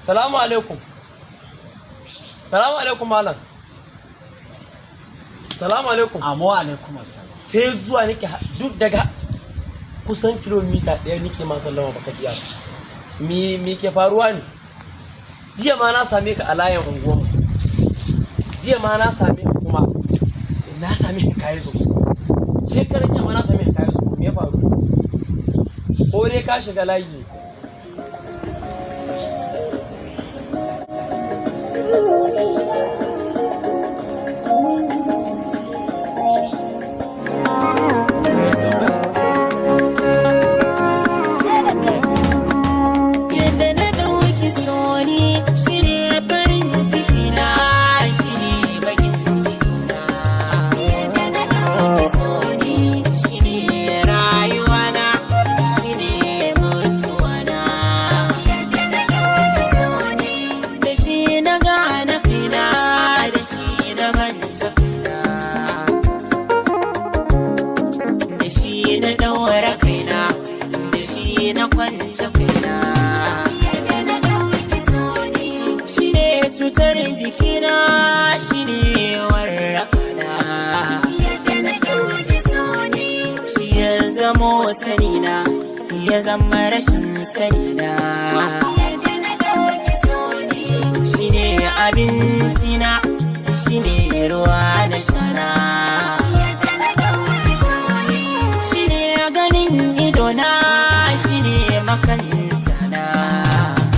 Salamu alaikum. Salamu alaikum, malam. Salamu alaikum. Amu alaikum assalam. Sai zuwa nake duk daga kusan kilomita 1 nake ma sallama, baka jiya ba. Me ke faruwa ne? Jiya ma na same ka a layin unguwarmu. Jiya ma na same ka, kuma na same ka kayi zubo. Shekaran jiya ma na same ka kayi zubo. Me ya faru? Ko dai ka shiga layi ne? Yadda na ɗauki soni shi ne farin ciki na, shi ne bakin ciki na. Yadda na ɗauki soni shi ne rayuwa na, shi ne mutuwa na. Yadda na ɗauki soni da shi na gane kaina, da shi na manta kaina. Da shi na ɗaura kaina, da shi na kwance kaina. Shi ne cutar jikina, shi ne warrakana. Shi ya zamo sanina, ya zama rashin sanina.